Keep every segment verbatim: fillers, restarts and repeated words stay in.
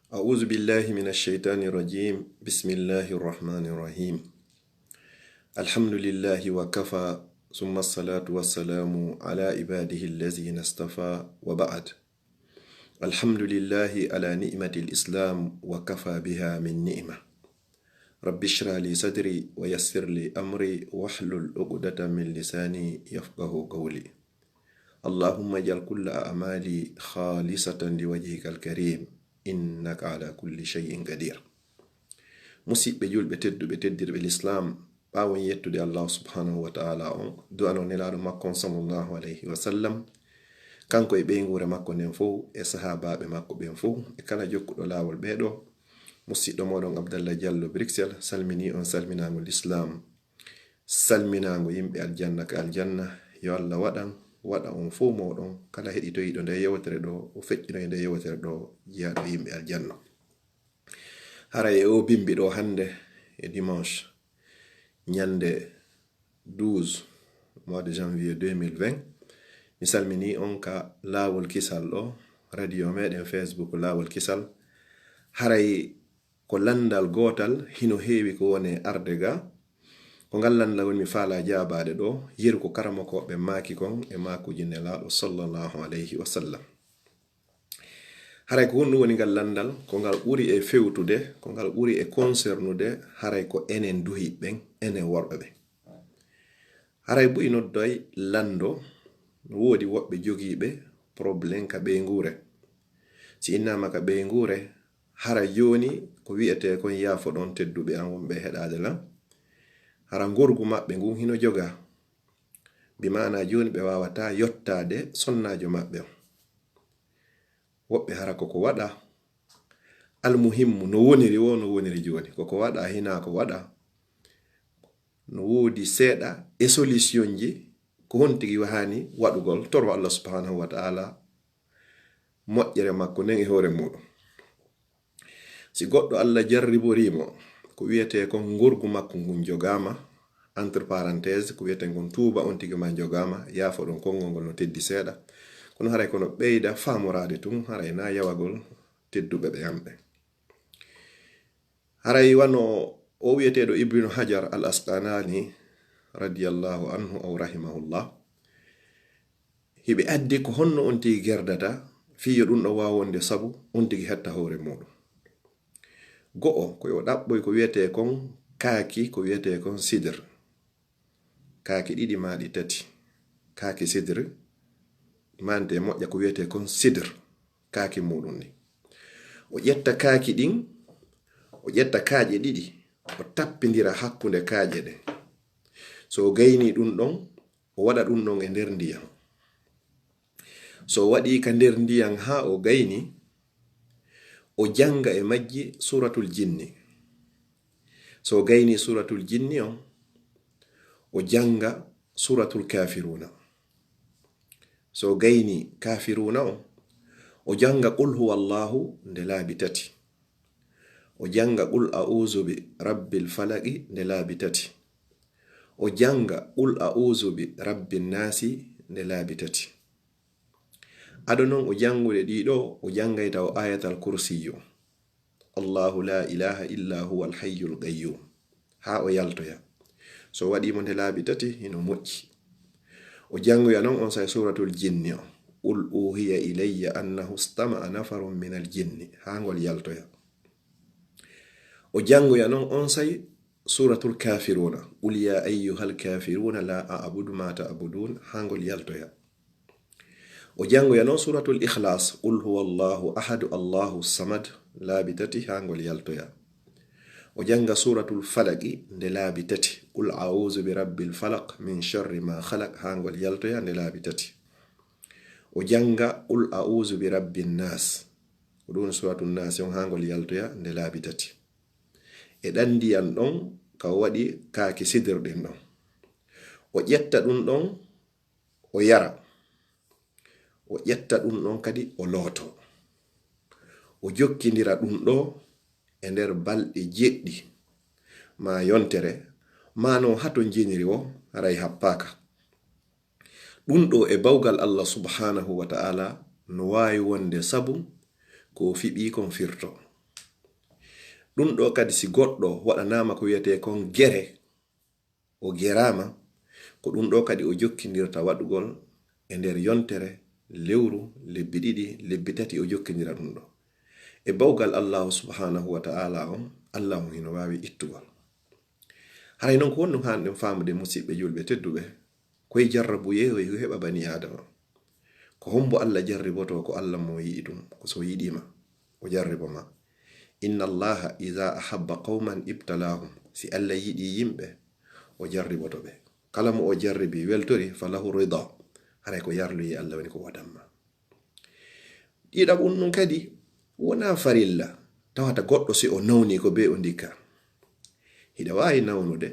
أعوذ بالله من الشيطان الرجيم. بسم الله الرحمن الرحيم. الحمد لله وكفى، ثم الصلاة والسلام على عباده الذين اصطفى، وبعد. الحمد لله على نعمة الإسلام، وكفى بها من نعمة. رب اشرح لي صدري ويسر لي أمري واحلل عقدة من لساني يفقه قولي. اللهم اجعل كل أعمالي خالصة لوجهك الكريم، إنك على كل شيء قدير. Musidɓe julɓe tedduɓe, teddirɓe Lislaam, ɓaawo yettude Allah subhanahu wa ta'ala on, du'ano nelaaɗo makko on sallallahu alayhi wa sallam, kanko e ɓeynguure makko nden fow, e sahaabaaɓe makko ɓen fow, e kala jokkuɗo laawol ɓee ɗoo, musiɗɗo mooɗon Abdallah Diallo Bruxelles salminii on salminaango Lislaam, salminaango yimɓe aljanna ka aljanna. Yo Allah waɗan, waɗa on fow mooɗon, kala heɗitoyiiɗo nde yewtere ɗoo, o feƴƴinoyi nde yewtere ɗoo, jeyaaɗo yimɓe aljanna. Haray e oo bimbi ɗoo hannde, e dimanche, ñannde douze mois de janvier deux mille vingt, mi salminii on ka Laawol Kisal ɗoo, radio meɗen Facebook Laawol Kisal. Haray ko lanndal gootal hino heewi ko woni e arde ga. Ko ngal lanndal woni mi faalaa jaabaade ɗoo, yeru ko karamokooɓe maaki kon e maakuuji Nelaaɗo sallallahu alayhi wa sallam. Haray ko honɗum woni ngal lanndal? Ko ngal ɓuri e fewtude, ko ngal ɓuri e concernude, haray ko enen duhi ɓen, enen worɓe ɓen. Haray buy noddoy lanndo, no woodi woɓɓe jogiiɓe problème ka ɓeynguure. Si innaama ka ɓeynguure, hara jooni ko wi'etee kon, yaafo ɗon tedduɓe an wonɓe e heɗaade lan, hara ngorgu maɓɓe ngun hino jogaa. Bi maanaa jooni ɓe waawataa yottaade sonnaajo maɓɓe on. Woɓɓe hara koko waɗa, almuhimmu no woniri wo, no woniri jooni, koko waɗa, hinaa ko waɗa, no woodi seeɗa e solutionji, ko hontigi wahani waɗugol, toro Allah subhanahu wa ta'ala moƴƴere makko nden e hoore muɗum. Si goɗɗo Allah jarriborii mo, ko wi'etee kon ngorgu makko ngun jogaama, entre parenthèse, ko wi'etee ngon tuuba on tigi ma jogaama, yaafo ɗon konngol ngol no teddi seeɗa. Kono haray kono ɓeyda faamoraade tun, haray na yawagol tedduɓe ɓe yamɓe. Haray wano o wi'eteeɗo Ibnu Hajar al Asqalaani, radiyallahu anhu aw rahimahullah, hiɓe addi ko honno on tigi gerdata, fii yo ɗum ɗo waawa wonde sabu on tigi hetta hoore muɗum. Go'o, ko yo ɗaɓɓoy ko wi'etee kon kaaki, ko wi'etee kon sidir. Kaaki ɗiɗi maa ɗi tati. Kaaki sidir, mante moƴƴa ko wi'etee kon sidir, kaaki muɗum ni. O ƴetta kaaki ɗin, o ƴetta kaaƴe ɗiɗi, o tappindira hakkunde kaaƴe ɗen. So o gaynii ɗum ɗon, o waɗa ɗum ɗon e nder ndiyam. So o waɗii ka nder ndiyam haa o gayni, o jannga e majji Suuratul Jinni. So o gayni Suuratul Jinni on, o jannga Suuratul Kaafiruuna. So o gayni Kaafiruuna on, o jannga Qul huwallaahu nde laabi tati. O jannga Qul a'uuzu bi rabbil falaqi nde laabi tati. O jannga Qul a'uuzu bi rabbin naasi nde laabi tati. Ado non o janngude ɗiɗo, o janngay taw Ayatal Kursiyyu, Allaahu laa ilaaha illaa huwal hayyul qayyuum, haa o yaltoya. So waɗii mo nde laabi tati, hino moƴƴi. O janngoya non on say Suuratul Jinni on, Qul uuhiya ilayya annahu stama'a nafarun minal jinni, haa ngol yaltoya. O janngoya non on say Suuratul Kaafiruuna, Qul yaa ayyuhal kaafiruuna laa a'budu maa ta'buduun, haa ngol yaltoya. O janngoya non Suuratul Ikhlaas, Qul huwallaahu ahad, Allaahu samad, laabi tati, haa ngol yaltoya. O jannga Suuratul Falaqi nde laabi tati, Qul a'uuzu bi rabbil falaq, min sharri maa khalaq, haa ngol yaltoya nde laabi tati. O jannga Qul a'uuzu bi rabbin naas, ko ɗum Suuratul Naasi on, haa ngol yaltoya nde laabi tati. E ɗan ndiyan ɗon, ka o waɗi kaaki sidir ɗin ɗon. O ƴetta ɗum ɗon, o yara. O ƴetta ɗum ɗon kadi, o looto. O jokkindira ɗum ɗo e nder balɗe jeɗɗi, maa yontere, maa no hato njeniri wo, haray happaaka. Ɗum ɗo e bawgal Allah subhanahu wa ta'ala no waawi wonde sabu ko o fiɓii kon firto. Ɗum ɗo kadi, si goɗɗo waɗanaama ko wiyetee kon gere, o geraama, ko ɗum ɗo kadi o jokkindirta waɗugol e nder yontere, lewru, lebbi ɗiɗi, lebbi tati, o jokkindira ɗum ɗo. E bawgal Allahu subhanahu wa ta'ala on, Allah on hino waawi ittugol. Haray non ko honɗum haanɗen faamude, musiɓɓe julɓe tedduɓe? Koye jarrabuyee o heɓa bani Aadama. Ko hombo Allah jarribotoo? Ko Allah mo yiɗi ɗum, ko so yiɗiima, o jarribo ma. Inna Allaha iza ahabba qawman ibtalahum. Si Allah yiɗi yimɓe, o jarriboto ɓe. Kala mo o jarribi, weltori, falahu rida. Haray ko yarluyi Allah woni ko waɗan ma. Ɗiɗaɓun ɗum kadi, wonaa farilla tawata goɗɗo si o nawni ko bee o ndikka. Hiɗa waawi nawnude,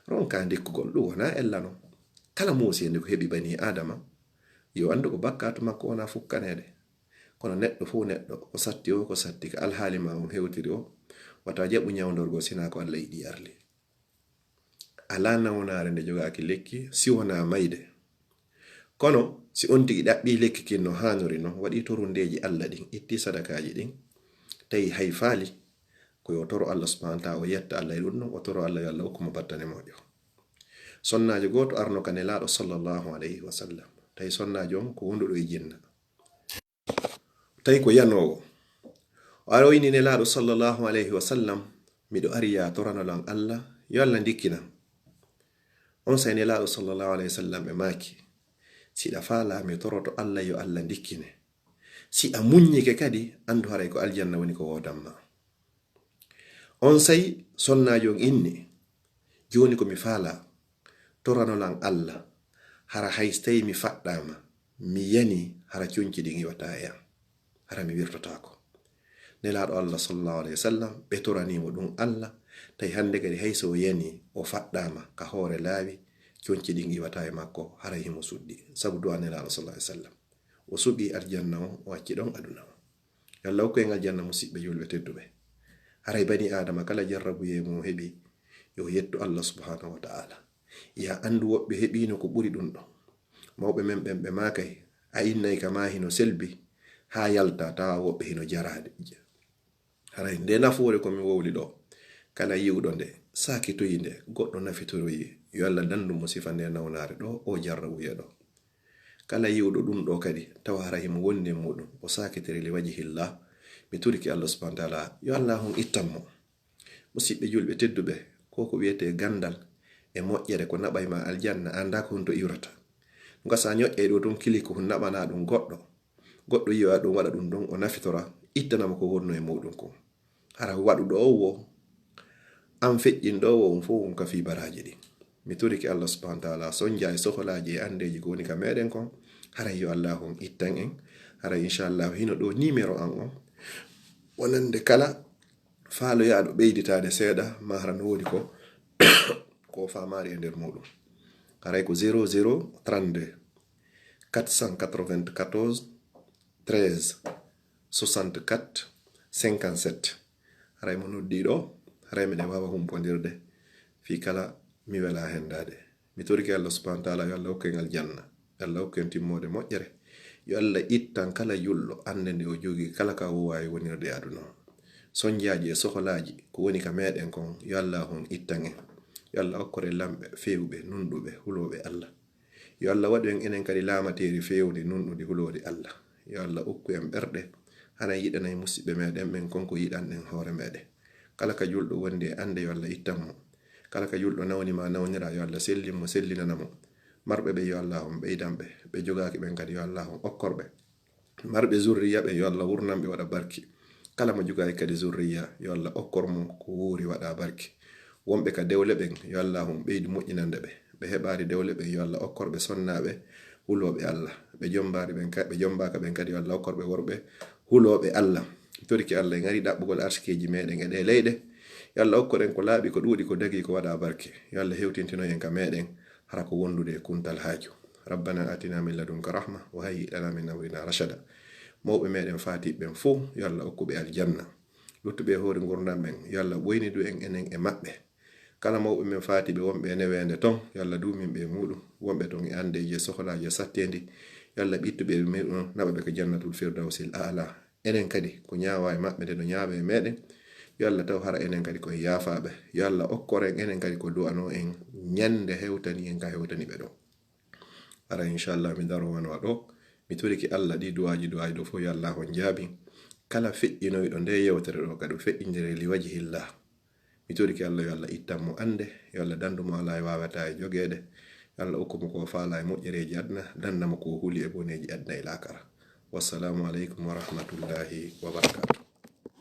ronka ndikkugol, ɗum wonaa ella non. Kala muusiinde ko heɓi bani Aadama, yo anndu ko bakkaatu makko wonaa fukkaneede. Kono neɗɗo fow neɗɗo, ko satti o, ko satti ka alhaali ma on hewtiri o, wata jaɓu ñawndorgol sinaa ko Allah yiɗi yarli. Alaa nawnaare nde jogaaki lekki, si wonaa mayde. Kono si on tigi ɗaɓɓii lekki kin no haanori non, waɗii torundeeji Allah ɗin, ittii sadakaaji ɗin, tawi hay faali, ko yo toro Allah subhanahu wa ta'ala, o yetta Allah e ɗum ɗon, o toro Allah yo Allah hokku mo battane moƴƴo. Sonnaajo gooto arno ka Nelaaɗo sallallahu alayhi wa sallam. Tawi sonnaajo on ko wonduɗo e jinna. Tawi ko yanoowo. O aroyni Nelaaɗo sallallahu alayhi wa sallam, "Miɗo ari ya torano lan Allah, yo Allah ndikkinan." On say Nelaaɗo sallallahu alayhi wa sallam ɓe maaki, "Si ɗa faalaa mi toroto Allah, yo Allah ndikkine. Si a muññike kadi, anndu haray ko aljanna woni ko woodan ma." On say sonnaajo on inni, "Jooni ko mi faalaa, torano lan Allah, hara hay so tawi mi faɗɗaama, mi yani, hara conci ɗin iwata e an, hara mi wirtotaako." Nelaaɗo Allah sallallahu alayhi wa sallam, ɓe toranii mo ɗum Allah, tawi hannde kadi hay so o yani, o faɗɗaama ka hoore laawi, conci ɗin iwata e makko, hara himo suɗɗi, sabu du'a Nelaaɗo sallallahu alayhi wa sallam. O suɓii aljanna on, o acci ɗon aduna on. Yo Allah hokku en aljanna, musiɓɓe julɓe tedduɓe. Haray bani Aadama kala jarrabuyee mo heɓi, yo yettu Allah subhanahu wa ta'ala. Ya anndu woɓɓe heɓiino ko ɓuri ɗum ɗon. Mawɓe men ɓen ɓe maakay, a innay ka maa hino selbi, haa yalta tawa woɓɓe hino jaraade. Haray nde nafoore ko mi wowli ɗo, kala yi'uɗo nde, saakitoyi nde, goɗɗo nafitoroyi, yo Allah dandu mo sifa nde nawnaare ɗo, o jarrabuyee ɗo. Kala yi'uɗo ɗum ɗo kadi, tawa hara himo wondi e muɗum, o saakitiri li wajhillah, mi turiki Allah subhanahu wa ta'ala, yo Allah on ittan mo. Musiɓɓe julɓe tedduɓe, ko ko wiyetee gandal e moƴƴere ko naɓay ma aljanna, annda ko honto iwrata. Ngasa ñoƴƴay ɗo tun, kili ko hun naɓana ɗum goɗɗo. Goɗɗo yi'a ɗum, waɗa ɗum ɗon, o nafitora, ittana mo ko wonno e muɗum kon. Hara waɗuɗo o wo, an feƴƴinɗo o wo, on fof on ka fii baraaji ɗin. Mi turiki Allah subhanahu wa ta'ala, sonja e soholaaji e anndeeji ko woni ka meɗen kon. Haray yo Allah on ittan en. Haray inchallah hino ɗo numéro an on. Wonande kala faaloyaaɗo ɓeyditaade seeɗa, ma hara no woodi ko, ko faamaari e nder muɗum. Haray ko zéro zéro trente-deux, quatre cent quatre-vingt-quatorze, treize, soixante-quatre, cinquante-sept. Haray mo noddii ɗo, haray miɗen waawa humpondirde fii kala mi welaa hendaade. Mi torike Allah subhanahu wa ta'ala, yo Allah hokku en aljanna, yo Allah hokku en timmoode moƴƴere, yo Allah ittan kala julɗo annde nde o jogii, kala ka o waawi wonirde e aduna o. Sonjaaji e soholaaji ko woni ka meɗen kon, yo Allah on ittan en. Yo Allah okkore lamɓe, feewɓe, nunɗuɓe, hulooɓe Allah. Yo Allah waɗu en enen kadi laamateeri feewndi, nunɗundi, huloori Allah. Yo Allah okku en ɓerɗe, hana yiɗanay musiɓɓe meɗen ɓen kon ko yiɗanɗen hoore meɗen. Kala ka julɗo wondi e annde, yo Allah ittan mo. Kala ka julɗo nawni ma nawnira, yo Allah sellin mo, sellinana mo. Marɓe ɓe, yo Allah on ɓeydan ɓe. Ɓe jogaaki ɓen kadi, yo Allah on okkor ɓe. Marɓe zurriya ɓe, yo Allah wurnan ɓe, waɗa barki. Kala mo jogaaki kadi zurriya, yo Allah okkor mo ko wuuri, waɗa barki. Wonɓe ka dewle ɓen, yo Allah on ɓeydu moƴƴinande ɓe. Ɓe heɓaari dewle ɓen, yo Allah okkor ɓe sonnaaɓe hulooɓe Allah. Ɓe jombaari ɓen ka-, ɓe jombaaka ɓen kadi, yo Allah okkor ɓe worɓe hulooɓe Allah. Toriki Allah, en ari ɗaɓɓugol arsikeeji meɗen e ɗe leyɗe. Yo Allah okkor en ko laaɓi, ko ɗuuɗi, ko dagii, ko waɗa barke. Yo Allah hewtintino en ka meɗen, hara ko wondude e kuntal haaju. ربنا آتنا من لدنك رحمة وهيئ لنا من أمرنا رشدا. Mawɓe meɗen faatiiɓe ɓen fow, yo Allah okku ɓe aljanna. Luttuɓe e hoore ngurndan ɓen, yo Allah ɓoynidu en enen e maɓɓe. Kala mawɓe men faatiiɓe wonɓe e neweende ton, yo Allah duumin ɓe e muɗum. Wonɓe ton e anndeeji e sohlaaji e satteendi, yo Allah ɓittu ɓe e muɗum, naɓa ɓe ko jannatul firdawsil a'la. Enen kadi, ko ñaawa e maɓɓe nde no ñaawe e meɗen, Yo Allah taw hara enen kadi ko en yaafaaɓe. Yo Allah okkor en enen kadi ko du'anoo en ñande hewtani en ka hewtani ɓe ɗo. Ara, inchallah, mi daro wano ɗo. Mi toriki Allah ɗi du'aaji, du'aaji ɗo fof yo Allah on jaabi. Kala feƴƴinoyɗo nde yewtere ɗo kadi o feƴƴindire li wajhillah. Mi toriki Allah yo Allah ittan mo ande, yo Allah dandu mo ala e wawata e jogeede. Yo Allah okku mo ko faala e moƴƴereeji aduna, danda mo ko huli e boneeji aduna e laakara. Wassalamu aleykum wa rahmatullahi wa barakatuh.